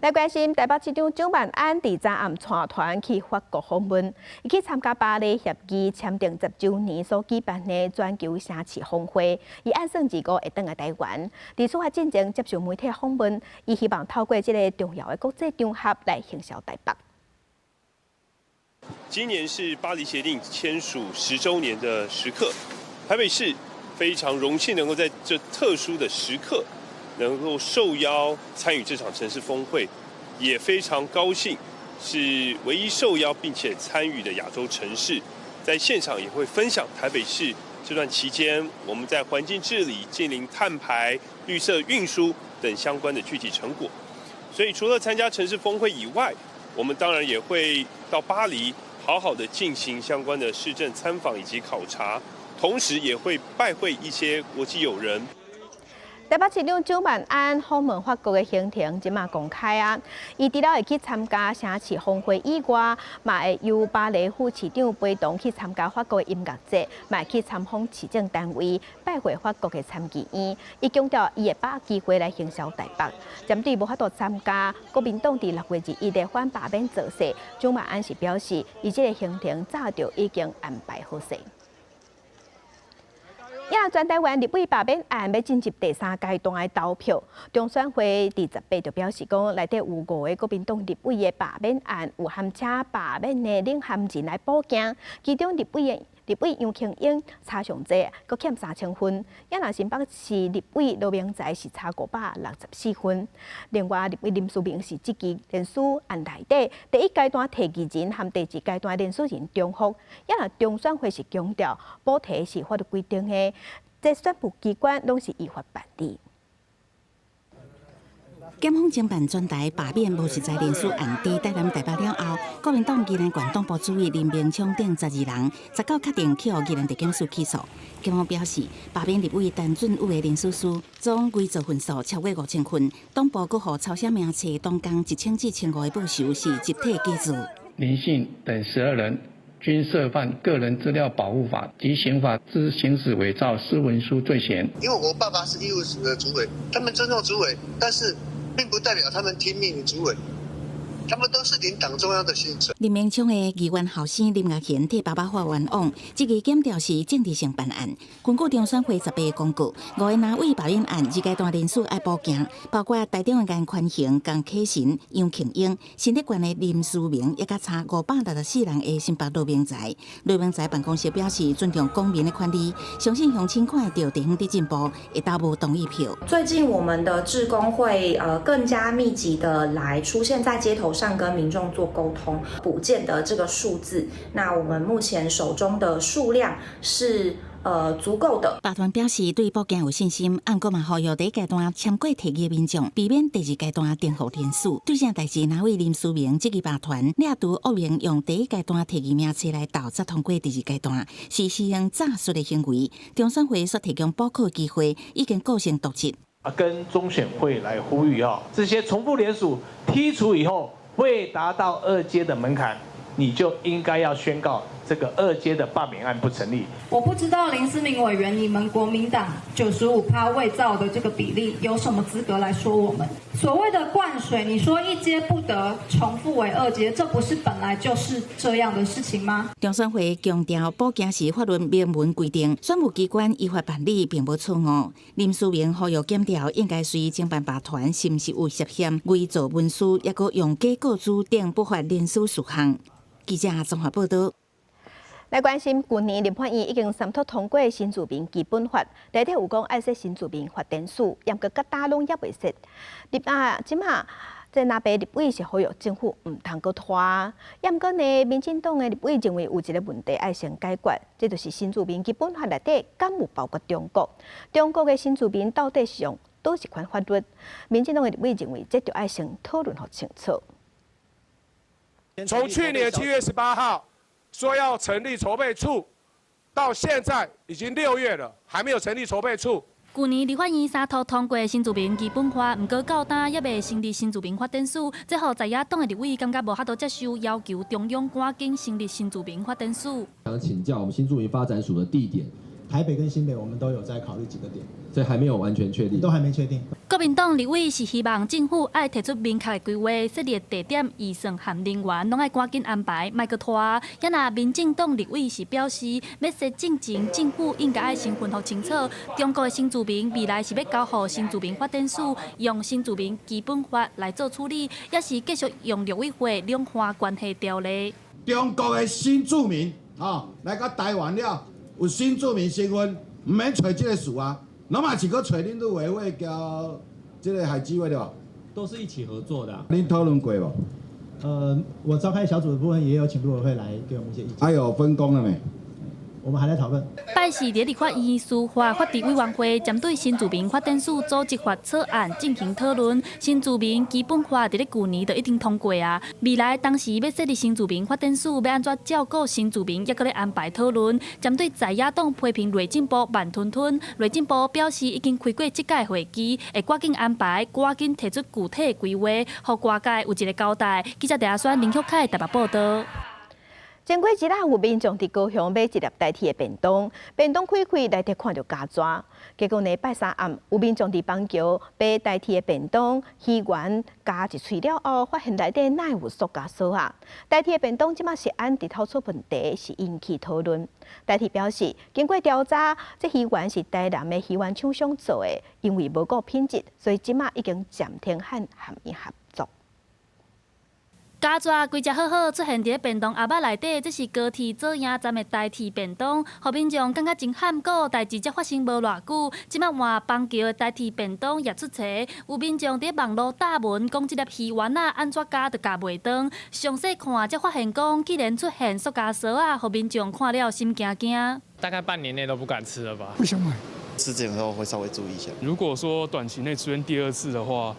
來關心台北市長蔣萬安佇昨暗帶團去法國訪問，伊去參加巴黎協議簽訂10週年所舉辦的全球城市峰會。伊按算25會轉來台灣，佇出發進前接受媒體訪問，伊希望透過這个重要的國際場合來行銷台北。今年是巴黎協定簽署10週年的時刻，台北市非常榮幸能夠在這特殊的時刻，能夠受邀參與這場城市峰會，也非常高興是唯一受邀並且參與的亞洲城市，在現場也會分享台北市這段期間我們在環境治理、淨零碳排、綠色運輸等相關的具體成果。所以除了參加城市峰會以外，我們當然也會到巴黎好好的進行相關的市政參訪以及考察，同時也會拜會一些國際友人。台北市長蔣萬安訪問法國的行程，這馬公開啊！伊除了會去參加城市峰會以外，嘛會由巴黎副市長陪同去參加法國的音樂節，嘛會去參訪市政單位，拜會法國的參議院。伊強調，伊會把握機會來行銷台北。針對無法度參加國民黨佇6月21日反罷免造勢，蔣萬安是表示，伊這个行程早就已經安排好勢。也全台灣立委罷免案欲進入第三階段的投票，中選會佇18就表示講，內底有五个國民黨立委的罷免案有含請罷免的領銜人來補件，其中立委楊瓊英差上濟，閣欠3000分；也若新北市立委羅明才是差564分。另外，立委林思明是這支連署案內底第一階段提議人和第二階段連署人重複。也若中選會是強調補提是法律規定的，這選務機關攏是依法辦理。檢方偵辦全台罷免無實在連署案，佇台南、台北了後，國民黨宜蘭縣黨部主委林明昌等12人，19確定去予宜蘭地檢署起訴。檢方表示，罷免立委陳俊宇的連署書總偽造份數超過5000份，黨部閣予抄寫名冊黨工1000至1500的報酬是集體假造。林姓等12人均涉犯個人資料保護法及刑法之行使偽造私文書罪嫌。因為我爸爸是醫務室的主委，他們尊重主委，但是並不代表他們聽命於主委，他們都是領黨中央的薪水。林明昌的議員後生林岳賢替爸爸發冤枉，這個檢調是政治性辦案。根據中選會18公告，五个立委罷免案二階段連署愛補件，包括台中的顏寬恆、江啟臣、楊慶英、新竹縣的林思明，以及差564人的新北羅明才。羅明才辦公室表示，尊重公民的權利，相信鄉親看會著地方佇進步，會投無同意票。最近我們的志工會更加密集的來出現在街頭上，跟民眾做溝通，補件的這個數字，那我們目前手中的數量是足夠的。法團表示對補件有信心，毋過嘛呼籲第一階段簽過提議的民眾，避免第二階段顛覆連署。對這代誌，立委林思明這個罷團，掠除惡用用第一階段提議名冊來投，才通過第二階段，是施行詐術的行為。中選會所提供補考機會，已經構成瀆職。啊，跟中選會來呼籲哦，這些重複聯署剔除以後，未達到二階的門檻，你就應該要宣告這個二階的罷免案不成立。我不知道林思明委員，你們國民黨95%偽造的這個比例，有什麼資格來說我們？所謂的灌水，你說一階不得重複為二階，這不是本來就是這樣的事情嗎？中選會強調，補件是法律明文規定，選務機關依法辦理並無錯誤。林思明呼籲檢調應該隨偵辦集團是毋是有涉嫌偽造文書，抑閣用假告知等不法人事事項。記者綜合報道。來關心，舊年立法院已經三讀通過新住民基本法，內底有講愛設新住民發展署，毋過到今攏猶未設。立啊，這馬這藍白立委是呼籲政府毋通閣拖。毋過呢，民進黨的立委認為有一個問題愛先解決，這就是新住民基本法內底敢有包括中國？中國的新住民到底是用佗一款法律？民進黨的立委認為，這著愛先討論予清楚。從去年7月18號說要成立籌備處，到現在已經6月了，還沒有成立籌備處。舊年立法院三讀通過新住民基本法，毋過到今猶未成立新住民發展署，這予在野黨的立委感覺無法度接受，要求中央趕緊成立新住民發展署。想請教我們新住民發展署的地點，台北跟新北，我們都有在考慮幾個點，所以還沒有完全確定，都還沒確定。國民黨立委是希望政府愛提出明確的規劃，設立地點、預算和人員，攏愛趕緊安排，莫閣拖。抑若民進黨立委是表示，欲設進前，政府應該愛先分予清楚，中國的新住民未來是欲交予新住民發展署，用新住民基本法來做處理，抑是繼續用陸委會兩岸關係條例。中國的新住民啊，來到台灣了，有新住民身份，毋免揣這個署啊，攏嘛是閣揣恁陸委會交這個海基會對吧？都是一起合作的。恁討論過無？我召開小組的部分也有請陸委會來給我們一些意見。還有分工了沒？我們還在討論。拜四佇立法院司法法制委員會針對新住民發展署組織法草案進行討論。新住民基本法佇咧舊年就已經通過啊，未來當時欲設立新住民發展署，欲按怎照顧新住民，抑閣咧安排討論。針對在野黨批評內政部慢吞吞，內政部表示已經開過這屆會議，會趕緊安排，趕緊提出具體規劃，予外界有一個交代。記者鄭阿宣、林旭凱台北報道。前幾日有民眾佇高雄買一粒台鐵的便當，便當開開內底看著膠紙，結果呢拜三暗有民眾佇板橋買台鐵的便當，魚丸咬一喙了後，發現內底哪會有塑膠索仔？台鐵的便當這馬食安直透出問題，是引起討論。台鐵表示，經過調查，這魚丸是台南的魚丸廠商做的，因為無顧品質，所以這馬已經暫停和伊合作。膠紙規隻好好出現佇咧便當盒仔內底，這是高鐵左營站的台鐵便當，予民眾感覺真罕古，代誌才發生無偌久，這馬換板橋的台鐵便當也出錯，有民眾佇網路貼文講這粒魚丸仔按怎咬都咬袂斷，詳細看才發現講，竟然出現塑膠索仔，予民眾看了心驚驚。大概半年內都不敢吃了吧？不想買。吃這種時候會稍微注意一下。如果說短期內出現第二次的話，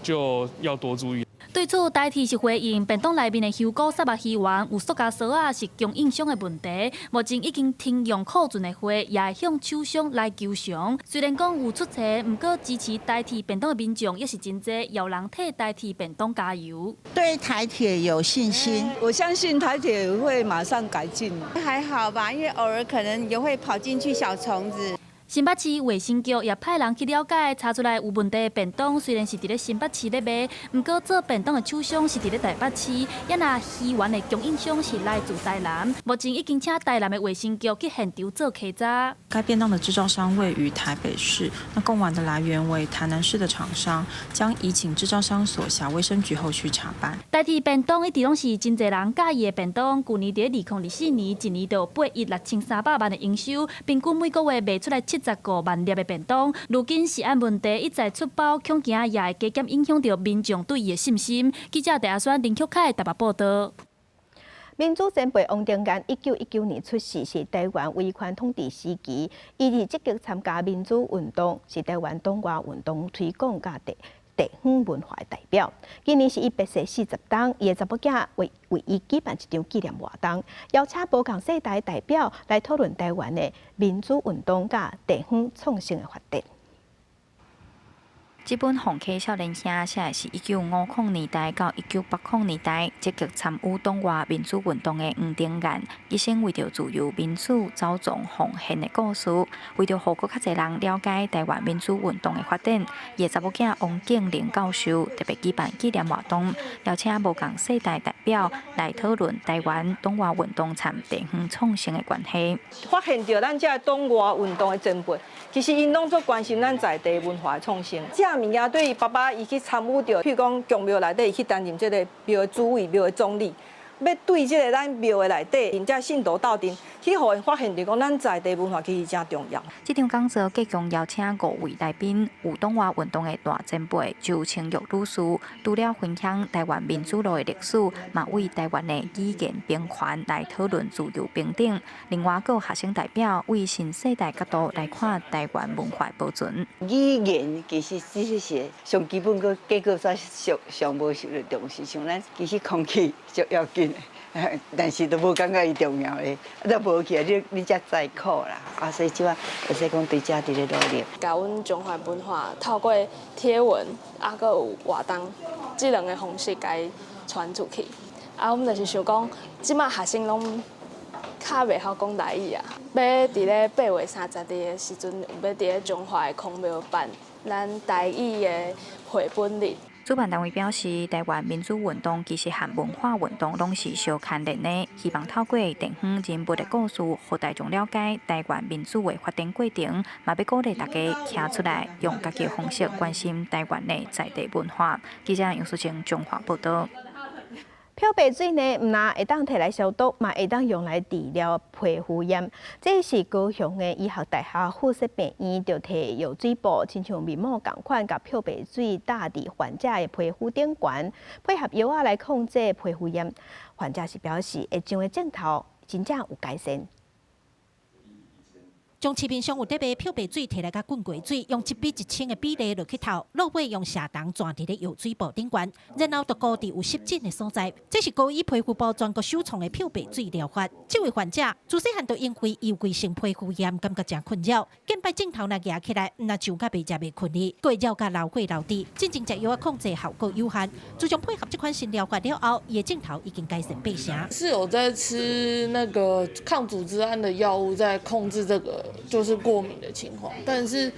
就要多注意。對此，台鐵是回應便當內面的香菇沙白魚丸有塑膠索仔是供應商的問題，目前已經停用庫存的貨，也會向廠商來求償。雖然講有出錯，毋過支持台鐵便當的民眾也是真濟，有人替台鐵便當加油。對台鐵有信心，我相信台鐵會馬上改進。還好吧，因為偶爾可能也會跑進去小蟲子。新北市衛生局也派人去了解，查出來有問題的便當雖然是佇咧新北市咧賣，毋過做便當的廠商是佇咧台北市，抑若魚丸的供應商是來自台南，目前已經請台南的衛生局去現場做稽查。該便當的製造商位於台北市，那貢丸的來源為台南市的廠商，將移請製造商所轄衛生局後續查辦。台鐵便當一直攏是真濟人佮意的便當，舊年佇2024年一年就有8億6300萬的營收，平均每個月賣出來75萬粒的便當。如今食安問題一再出包，恐驚也會加減影響著民眾對伊的信心。記者鄭阿宣、林旭凱台北報道。民主前輩王定鑑1919年出世，是台灣威權統治時期，伊是積極參加民主運動，是台灣黨外運動推廣佮地方文化的代表。今年是伊辭世40冬，伊的查某囝為伊舉辦一場紀念活動，邀請無仝世代代表來討論台灣的民主運動佮地方創生的發展。這本《紅溪少年兄》寫的是1950年代到1980年代積極參與黨外民主運動的黃廷炎，一生為著自由民主走傱奉獻的故事。為著予閣較濟人了解台灣民主運動的發展，伊的查某囝王景玲教授特別舉辦紀念活動，邀請無仝世代代表來討論台灣黨外運動參地方創生的關係。發現著咱這黨外運動的前輩，其實𪜶攏足關心咱在地文化的創生。這物件對伊爸爸伊去參與著，譬如講宮廟內底伊去擔任這個廟的主委、廟的總理，欲對這个咱廟的內底，𪜶遮信徒鬥陣，去予𪜶發現著講咱在地文化其實誠重要。這場講座共計邀請五位來賓，有黨外運動的大前輩周清玉女士，除了分享台灣民主路的歷史，嘛為台灣的語言平權來討論自由平等。另外，閣有學生代表為新世代角度來看台灣文化保存。語言其實只是上基本，閣結果煞上上無受著重視，像咱其實空氣足要緊。但是都無感覺伊重要的，啊，都無去啊，你你才知苦啦。啊，所以這擺會使講對遮佇咧努力。共阮中華文化透過貼文，啊，閣有活動，這兩个方式共伊傳出去。啊，阮就是想講，這擺學生攏較袂曉講台語啊，欲佇咧8月30日的時陣，欲佇咧彰化的孔廟辦咱台語的繪本日。主辦單位表示，台灣民主運動其實和文化運動攏是相牽連的，希望透過地方人物的故事，予大眾了解台灣民主的發展過程，嘛欲鼓勵大家站出來，用家己的方式關心台灣的在地文化。記者楊淑清彰化報導。漂白水呢，毋但會當提來消毒，嘛會當用來治療皮膚炎。這是高雄的醫學大學附設病院，就提藥水布，親像面膜仝款，共漂白水打佇患者的皮膚頂懸，配合藥仔來控制皮膚炎。患者是表示，會癢的症頭真正有改善。將市面上有咧賣漂白水提來共滾過水，用1比1000的比例落去透，落尾用瀉筒攥佇咧藥水布頂懸，然後就糊佇有濕疹的所在。這是高醫皮膚部全國首創的漂白水療法。這位患者自細漢就因為異位性皮膚炎，感覺誠困擾，近擺症頭若夯起來，毋但癢甲袂食袂睏哩，閣會繞甲流血流滴。進前食藥仔控制效果有限，自從配合這款新療法了後，伊的症頭已經改善八成。是有在吃那個抗組織胺的藥物，在控制這個就是過敏的情況，但是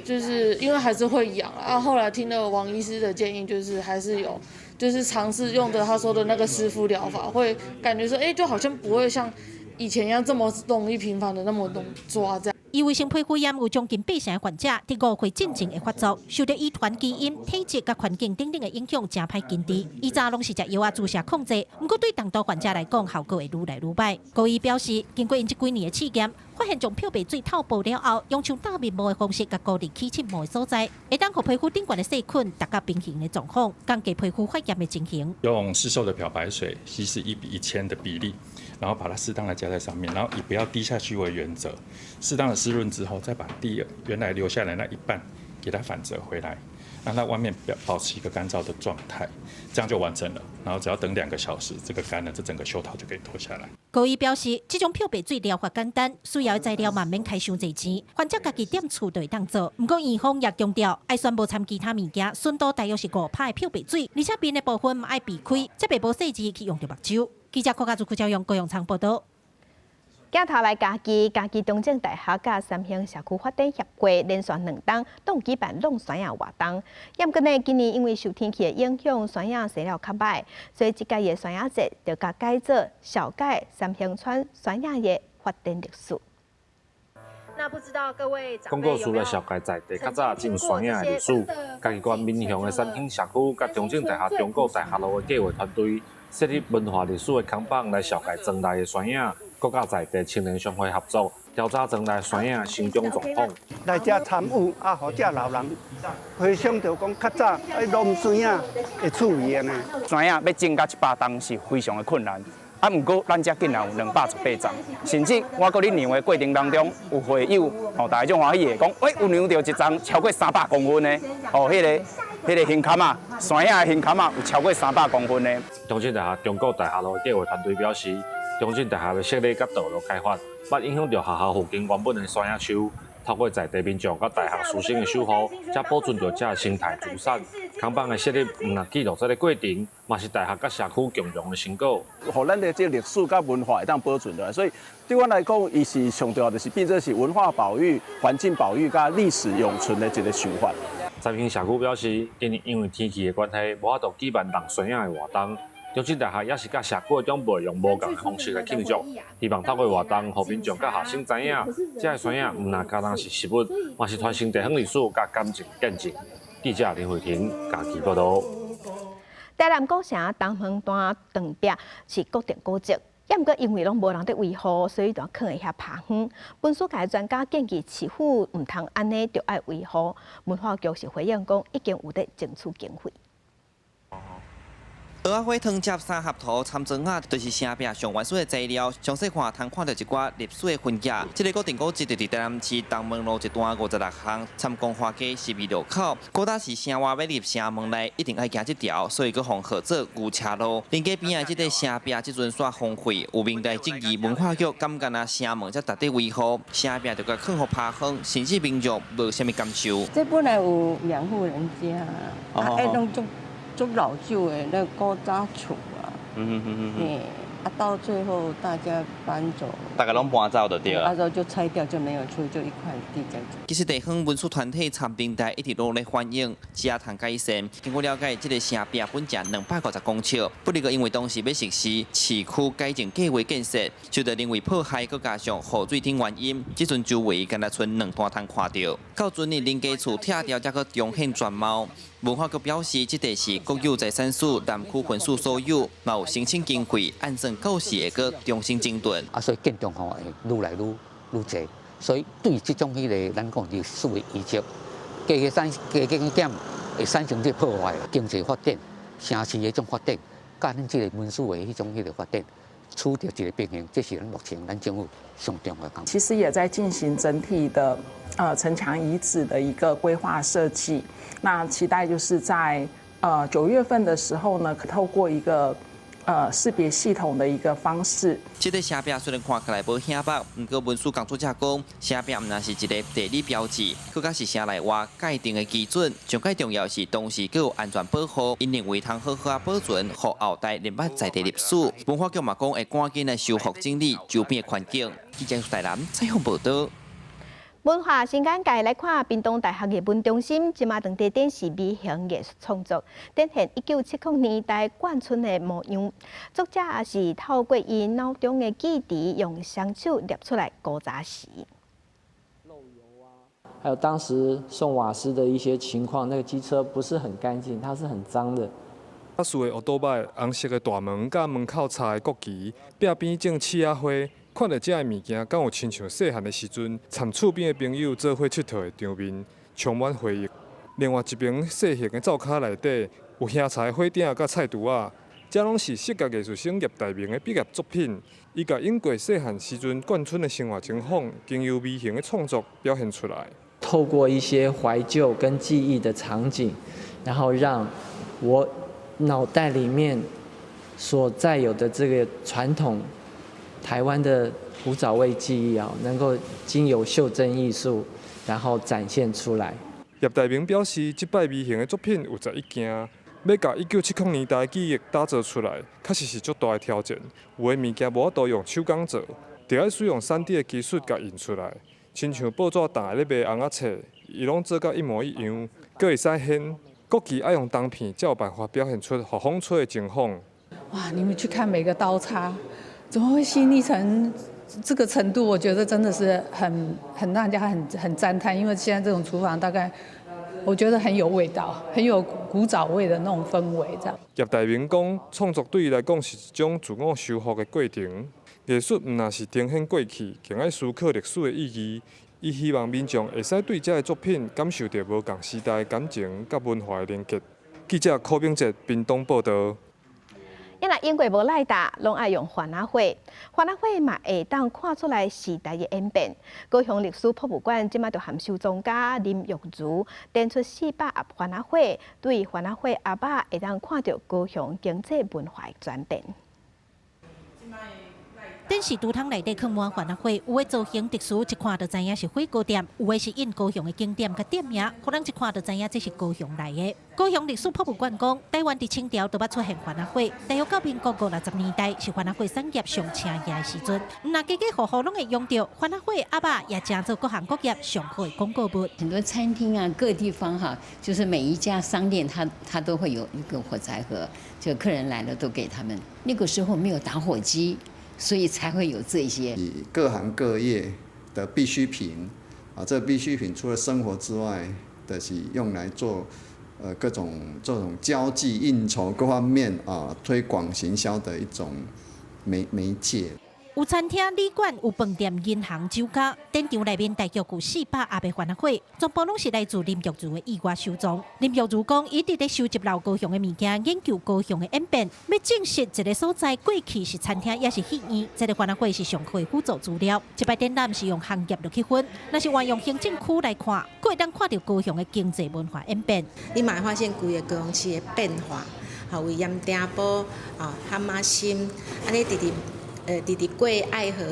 就是因為還是會癢啊。後來聽了王醫師的建議，就是還是有，就是嘗試用的他說的那個濕敷療法，會感覺說，欸，就好像不會像以前一樣這麼容易頻繁的那麼多抓這樣。異位性皮膚炎有將近八成的患者佇5歲進前會發作，受著遺傳基因、體質佮環境等等的影響，誠歹根治。以前攏是食藥仔注射控制，毋過對重度患者來講，效果會愈來愈䆀。高醫表示，經過𪜶這幾年的試驗，發現將漂白水透薄了後，用像打面膜的方式，共糊佇起疹毛的所在，會當予皮膚頂懸的細菌達到平衡的狀況，降低皮膚發炎的情形。用市售的漂白水，稀釋1比1000的比例，然後把它適當的加在上面，然後以不要滴下去為原則，適當的濕潤之後，再把第二原來留下來那一半給它反折回來，讓它外面保保持一個乾燥的狀態，這樣就完成了。然後只要等2個小時，這個乾了，這整個袖套就可以脫下來。高醫表示，這種漂白水療法簡單，需要的材料嘛毋免開傷濟錢，患者家己踮厝就會當做。毋過院方也強調，愛選無摻其他物件，純度大約是5%的漂白水，而且面的部分嘛愛避開，才袂無細緻去用著目睭。記者郭家祖、郭昭勇、高永昌報導。鏡頭來嘉義，嘉義中正大學佮三興社區發展協會連續兩冬攏舉辦弄萱仔活動。毋過呢，今年因為受天氣的影響，萱仔生了較䆀，所以這屆的萱仔節就共改做紹介三興村萱仔的發展歷史。那不知道各位廣告詞來紹介在地較早種萱仔的歷史。嘉義縣民雄的三興社區佮中正大學中國大學路的計畫團隊設立文化歷史的空榜來紹介庄內的萱仔，閣佮在地青年商會合作，調查庄內萱仔成長狀況。來遮參與啊，予遮老人回想著講較早愛弄萱仔的趣味按呢。萱仔欲種到100冬是非常的困難。啊，毋過咱遮竟然有218叢，甚至我閣咧量的過程當中，有會友吼，大家足歡喜的，講喂，有量著一叢超過300公分的，哦，彼個胸坎仔，萱仔的胸坎仔有超過300公分的。中正大學中國大學路計畫團隊表示，中正大學的設立佮道路開發，捌影響著學校附近原本的萱仔樹，透过在地民众佮大学师生的守护，才保存著这生态资产。扛棒的设立，毋但记录这个过程，嘛是大学佮社区共融的成果。予咱的这个历史佮文化会当保存落来，所以对阮来讲，伊是上重要就是变做是文化保育、环境保育佮历史永存的一个想法。三兴社区表示，今年因为天气的关系，无法度举办弄萱仔的活动。中正大学也是佮社区的长辈用无仝的方式来庆祝，希望透过活动，予民众佮学生知影，这个萱仔毋但干焦是食物，嘛是传承地方历史佮感情见证。记者林慧婷家己报道。台南古城东门段长壁是国定古迹，也毋过因为拢无人伫维护，所以就囥伫遐拍风。文史界专家建议市府毋通按呢，著爱维护。文化局是回应讲，已经有伫争取经费。蚵仔花汤汁三合土参庄仔，就是城壁上原始的材料。详细看，通看到一寡历史的痕迹。这个国定古迹就伫台南市东门路一段56巷参光华街12路口。古早时城外欲入城门内，一定爱行这条，所以阁予号做牛车路。临街边仔这个城壁，这阵煞荒废，有民来质疑文化局敢干焦城门才值得维护，城壁就共囥予拍风，甚至民众无啥物感受。这本来有两户人家，啊，爱拢足足老旧的那古早厝啊，啊，到最后大家搬走，大家拢搬走就对了。啊，就拆掉就没有厝，就一块地在。其实地方文史团体参平台一直努力反映，才通改善。经过了解，这个城壁本长250公尺，不过因为当时欲实施市区改建计划建设，受到人为破坏，阁加上雨水等原因，这阵周围干焦賰两段通看著。到阵呢，临街厝拆掉，才阁重现全貌。文化局表示，这块是国有财产署南区分署所有，嘛有申请经费，按算到时会阁重新整顿。啊，所以建筑吼会愈来愈愈济，所以对这种彼个咱讲历史的遗迹，加加产加加减会产生这破坏，经济发展、城市的这种发展，佮咱这个文史的彼种彼个发展，取得一个平衡，这是咱目前咱政府上重要的工作。其实也在进行整体的城墙遗址的一个规划设计。那期待就是在9月份的时候呢，透过一个识别系统的一个方式。这个城壁虽然看起来无显目，毋过文史工作者讲，城壁毋但是一个地理标志，阁较是城内外界定的基准。上盖重要是同时阁有安全保护，𪜶认为通好好仔保存，予后代认捌在地历史。文化局嘛讲会赶紧来修复整理周边的环境。记者台南采访报道。文化新眼界来看，屏东大学艺文中心这马当地展示微型艺术创作，展现1970年代眷村的模样。作者也是透过伊脑中的记忆，用双手捏出来古早时。还有当时送瓦斯的一些情况，那个机车不是很干净，它是很脏的。四个乌多摆红色的大门，佮门口插的国旗，壁边种刺仔花。看著这个物件，敢有亲像细汉的时阵，参厝边的朋友做伙𨑨迌的场面，充满回忆。另外一爿细型的灶跤内底，有香柴火鼎佮菜櫥仔，这拢是视觉艺术生叶大明的毕业作品。伊共永过细汉时阵眷村的生活情况，经由微型的创作表现出来。透过一些怀旧跟记忆的场景，然后让我脑袋里面所在有的这个传统台湾的古早味记忆啊，能够经由袖珍艺术，然后展现出来。叶大明表示，这摆微型的作品有11件，欲共1970年代记忆打造出来，确实是足大的挑战。有的物件无法度用手工做，著爱使用3D 的技术共印出来，亲像报纸档咧卖尪仔册，伊拢做甲一模一样，阁会使掀。国旗爱用铜片，才有办法表现出予风吹的情况。哇！你们去看每个刀叉，怎么会细腻成这个程度？我觉得真的是很让人家很赞叹，因为现在这种厨房大概，我觉得很有味道，很有古早味的那种氛围。这样。叶大明讲，创作对伊来讲是一种自我修复的过程。艺术毋但是呈现过去，更爱思考历史的意义。伊希望民众会使对这个作品感受著无仝时代的感情佮文化的连结。记者柯炳哲屏东报道。因若用过无赖打，拢爱用番仔火。番仔火嘛会当看出来时代的演变。高雄历史博物馆这马就和收藏家林玉如展出400盒番仔火，对番仔火盒仔会当看著高雄经济文化的转变。電視櫥窗內底囥滿番仔花，有的造型特殊，一看就知影是火鍋店；有的是印高雄的景點佮店名，予人一看就知影這是高雄來的。高雄歷史博物館講，台灣佇清朝就捌出現番仔花，大約到民國五六十年代是番仔花產業上盛的時陣。毋但家家戶戶攏會用著番仔花，鴨仔也成做各行各業上好的廣告物。很多餐廳啊，各地方哈，就是每一家商店，它都會有一個火柴盒，就客人來了都給他們。那個時候沒有打火機。所以才會有這些。各行各業的必需品啊，這必需品除了生活之外，就是用來做各種這種交際應酬各方面啊推廣行銷的一種媒介。有餐廳、旅館、有飯店、銀行、酒家，展場內面大約有400盒的番仔花，全部攏是來自林玉如的意外收藏。林玉如講，伊一直咧收集老高雄的物件，研究高雄的演變，欲證實一个所在過去是餐廳，抑是戲院，這个番仔花是上好的輔助資料。這擺展覽是用行業落去分，若是換用行政區來看，閣會當看著高雄的經濟文化演變。你嘛會發現規个高雄市的變化，吼，為鹽埕埔、哦，蚶仔心，按呢直直。直直過愛河，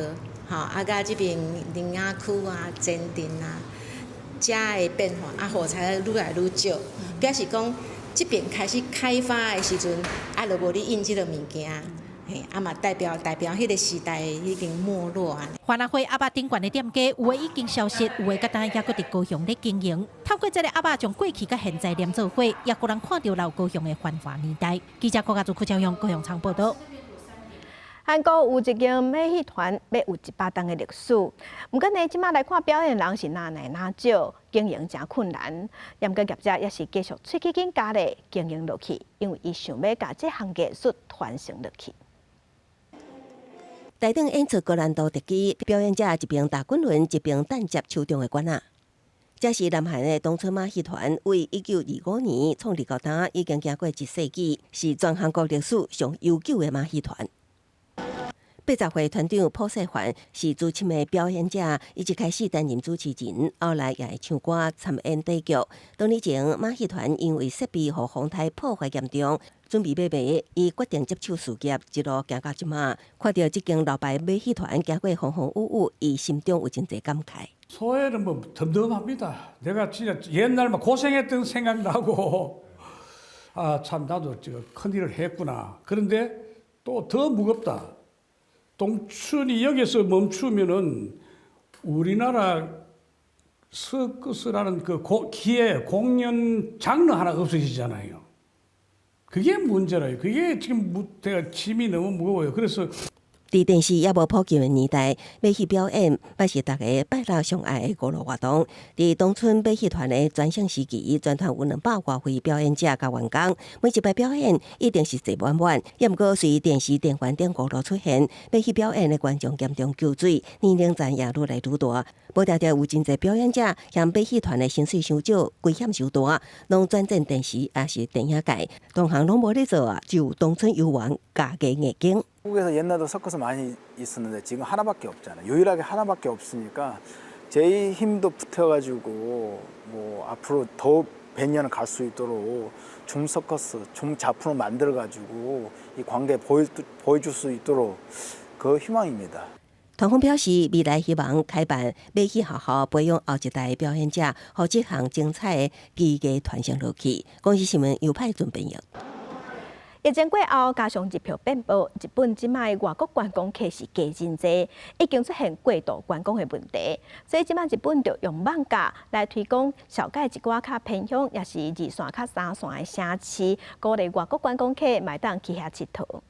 吼，啊，佮這邊苓雅區啊、前鎮啊，遮的變化，啊，火柴愈來愈少，表示講這邊開始開發的時陣，啊，就無咧印這个物件，嘿，啊嘛代表彼个時代已經沒落啊。番仔花鴨仔頂懸的店家，有的已經消失，有的佮今猶閣佇高雄咧經營。透過這个鴨仔，將過去佮現在連做伙，也予人看著老高雄的繁華年代。記者郭家祖、柯昭勇高雄場報導。韓國有一間馬戲團，欲有100冬的歷史。毋過呢，這馬來看表演人是愈來愈少，經營誠困難。毋過業者也是繼續喙齒緊咬咧經營落去，因為伊想欲共這項藝術傳承落去。台頂演出高難度特技，表演者一邊踏滾輪，一邊擲接手中的桿仔。這是南韓的東村馬戲團，為1925年創立到今，已經行過一世紀，是全韓國歷史上悠久的馬戲團。80歲團長朴世桓是資深的表演者，伊一開始擔任主持人，後來也會唱歌參演短劇。多年前，馬戲團因為設備予風颱破壞嚴重，準備欲賣，伊決定接手事業，一路行到這馬。看著這間老牌馬戲團行過風風雨雨，伊心中有真濟感慨。 소회는 뭐 덤덤합니다. 내가 진짜 옛날 막 고생했던 생각나고 아 참 나도 저 큰일을 했구나. 그런데 또 더 무겁다. 동춘이 여기서 멈추면은 우리나라 서커스라는 그 기회 공연 장르 하나 없어지잖아요. 그게 문제라요. 그게 지금 내가 짐이 너무 무거워요. 그래서 佇電視猶無普及的年代，馬戲表演捌是大家拜六上愛的娛樂活動。佇東村馬戲團的全盛時期，全團有200外位表演者佮員工，每一擺表演一定是坐滿滿。也毋過隨電視、電源等娛樂出現，馬戲表演的觀眾嚴重縮水，年齡層也愈來愈大。無定定有真濟表演者嫌馬戲團的薪水傷少，危險傷大，攏轉戰電視抑是電影界，同行攏無咧做啊，只有東村猶原家己硬經。 한국에서 옛날도 서커스 많이 있었는데 지금 하나밖에 없잖아요. 유일하게 하나밖에 없으니까 제 힘도 붙어가지고 뭐 앞으로 더 100년을 갈 수 있도록 좀 서커스, 좀 작품을 만들어가지고 이 관계 보여줄 수 있도록 그 희망입니다. 團方表示，未來希望開辦馬戲學校，培養後一代表演者，予這項精彩的技藝傳承落去。公視新聞尤派準編譯。疫情過後，加上日票變薄，日本這擺外國觀光客是加真濟，已經出現過度觀光的問題。所以這擺日本就用漫畫來推廣紹介一寡較偏鄉，抑是二線較三線的城市，鼓勵外國觀光客嘛會當去遐𨑨迌。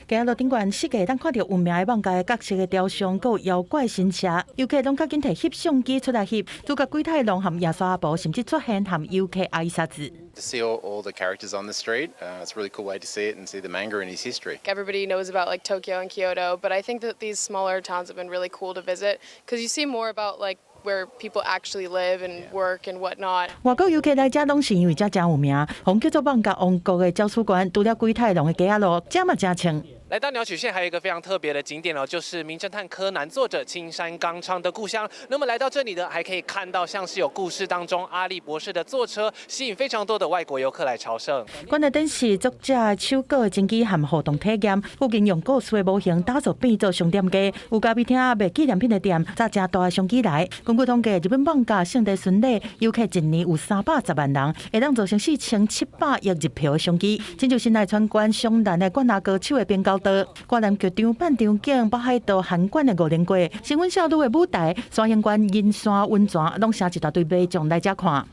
街仔路頂懸四界會當看著有名的漫畫角色的雕像，閣有妖怪神社，遊客攏較緊提翕相機出來翕。主角鬼太郎和耶穌阿婆，甚至出現和遊客挨殺子。 To see all the characters on the street, it's a really cool way to see it and see the manga and his history. Everybody knows about like Tokyo and Kyoto, but I think that these smaller towns have been really cool to visit because you see more about like where people actually live and work and whatnot. 外國遊客來遮攏是因為遮誠有名，予人叫做漫畫王國的鳥取縣，除了鬼太郎的街仔路，遮嘛誠穿。來到鳥取縣還有一個非常特別的景點哦，就是名偵探柯南作者青山剛昌的故鄉。那麼來到這裡呢，還可以看到像是有故事當中阿笠博士的坐車，吸引非常多的外國遊客來朝聖。館內展示作者手稿的真跡和互動體驗，附近用故事的模型打造變做商店街，有咖啡廳、賣紀念品的店，載誠大的商機來。根據統計，日本艋舺聖地巡禮遊客一年有310萬人，會當造成4700億日票的商機。親像神奈川縣湘南的灌籃高手的冰溝道，掛南劇場半場景，北海道函館的五稜郭，新聞少女的舞台，山形縣銀山溫泉，攏成一大堆民眾來遮看。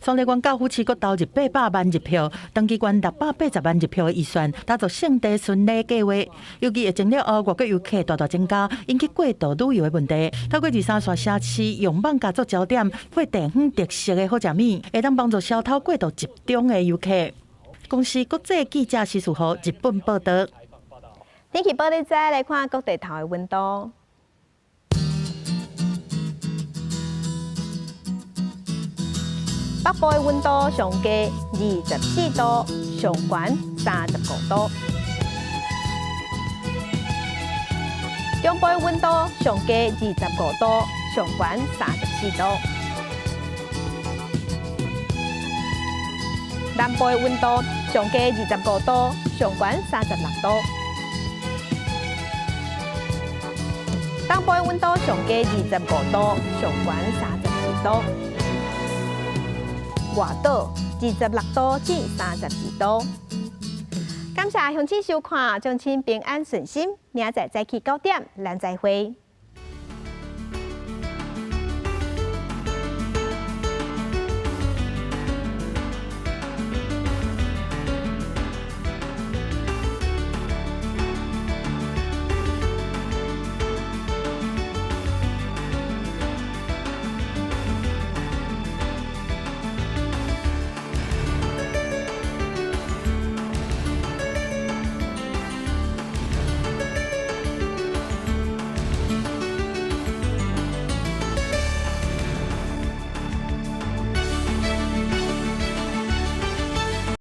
雙里縣甲府市閣投入800萬日票，長崎縣680萬日票的預算，打造聖地巡禮計劃。尤其疫情了後，外國遊客大大增加，引起過度旅遊的問題。透過二三線城市用艋舺做焦點，配地方特色的好食物，會當幫助消除過度集中的遊客。公視國際記者施樹豪日本報道。天氣報你知，來看各地頭的溫度。北部的溫度上低24度，上懸35度。中部的溫度上低25度，上懸34度。南部的溫度上低25度，上懸36度。東部的溫度上低25度，上懸32度。外島26度至32度。感謝鄉親收看，祝親平安順心。明仔載早起9點，咱再會。